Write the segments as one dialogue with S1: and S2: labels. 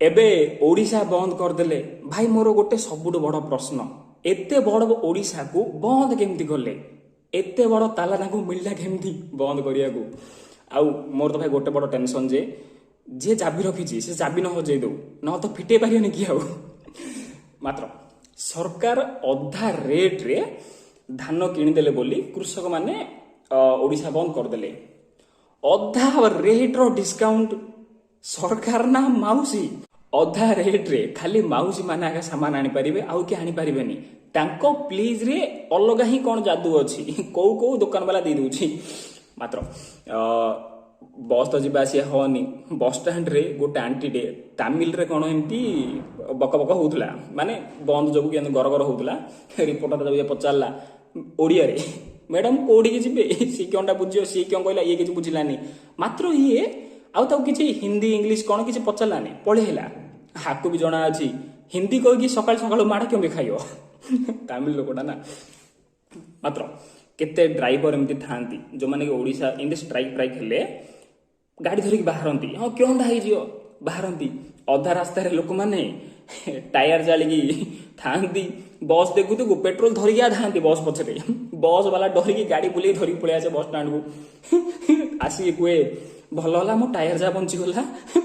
S1: ଏବେ ଓଡ଼ିଶା ବନ୍ଦ କରିଦେଲେ। ଭାଇ, ମୋର ଗୋଟେ ସବୁଠୁ ବଡ଼ ପ୍ରଶ୍ନ, ଏତେ ବଡ଼ ଓଡ଼ିଶାକୁ ବନ୍ଦ କେମିତି କଲେ? ଏତେ ବଡ଼ ତାଲା ତାଙ୍କୁ ମିଳିଲା କେମିତି ବନ୍ଦ କରିବାକୁ? ଆଉ ମୋର ତ ଭାଇ ଗୋଟେ ବଡ଼ ଟେନସନ୍ ଯେ ଯିଏ ଚାବି ରଖିଛି, ସେ ଚାବି ନ ହଜେଇ ଦଉ, ନହେଲେ ତ ଫିଟେଇ ପାରିବନି କି ଆଉ। ମାତ୍ର ସରକାର ଅଧା ରେଟ୍ରେ ଧାନ କିଣିଦେଲେ ବୋଲି କୃଷକମାନେ ଓଡ଼ିଶା ବନ୍ଦ କରିଦେଲେ। ଅଧା ରେଟ୍ର ଡିସକାଉଣ୍ଟ, ସରକାର ନା ମାଉସୀ? ଅଧା ରେଟ୍ରେ ଖାଲି ମାଉସୀ ମାନେ ଆଗା ସାମାନ ଆଣିପାରିବେ, ଆଉ କିଏ ଆଣିପାରିବେନି। ତାଙ୍କ ପ୍ଲିଜରେ ଅଲଗା ହିଁ କ'ଣ ଯାଦୁ ଅଛି, କୋଉ କୋଉ ଦୋକାନ ବାଲା ଦେଇ ଦଉଛି। ମାତ୍ର ବସ୍ ତ ଯିବା ଆସିବା ହବନି। ବସ୍ ଷ୍ଟାଣ୍ଡରେ ଗୋଟେ ଆଣ୍ଟିଟେ ତାମିଲରେ କ'ଣ ଏମିତି ବକ ବକ ହଉଥିଲା, ମାନେ ବନ୍ଦ ଯୋଗୁଁ କେମିତି ଗର ଗର ହଉଥିଲା। ରିପୋର୍ଟର ତାକୁ ଯାଇ ପଚାରିଲା ଓଡ଼ିଆରେ, "ମ୍ୟାଡ଼ାମ, କୋଉଠିକି ଯିବେ?" ସିଏ କଣଟା ବୁଝିବ? ସିଏ କଣ କହିଲା, ଇଏ କିଛି ବୁଝିଲାନି। ମାତ୍ର ଇଏ ଆଉ ତାକୁ କିଛି ହିନ୍ଦୀ, ଇଂଲିଶ କ'ଣ କିଛି ପଚାରିଲାନି, ପଳେଇଲା। ହାକୁ ବି ଜଣା ଅଛି, ହିନ୍ଦୀ କହିକି ସକାଳୁ ସକାଳୁ ମାଡ଼ କେମିତି ଖାଇବ, ତାମିଲ ଲୋକଟା ନା। ମାତ୍ର କେତେ ଡ୍ରାଇଭର ଏମିତି ଥାଆନ୍ତି, ଯୋଉମାନେ କି ଓଡ଼ିଶା ଏମିତି ଷ୍ଟ୍ରାଇକ୍ ଫ୍ରାଇକ୍ ହେଲେ ଗାଡ଼ି ଧରିକି ବାହାରନ୍ତି। ହଁ, କେଉଁଟା ହେଇଯିବ, ବାହାରନ୍ତି। ଅଧା ରାସ୍ତାରେ ଲୋକମାନେ ଟାୟାର ଜାଳିକି ଥାଆନ୍ତି। ବସ୍ ଦେଖୁ ଦେଖୁ ପେଟ୍ରୋଲ ଧରିକି ଥାଆନ୍ତି ବସ୍ ପଛରେ। ବସ୍ ବାଲା ଡରିକି ଗାଡ଼ି ବୁଲେଇ ଧରିକି ପଳେଇ ଆସେ ବସ୍ ଷ୍ଟାଣ୍ଡକୁ। ଆସିକି କୁହେ, "ଭଲ ହେଲା, ମୋ ଟାୟାର ଯାହା ବଞ୍ଚିଗଲା,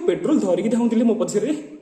S1: ପେଟ୍ରୋଲ ଧରିକି ଧାଉଁଥିଲେ ମୋ ପଛରେ।"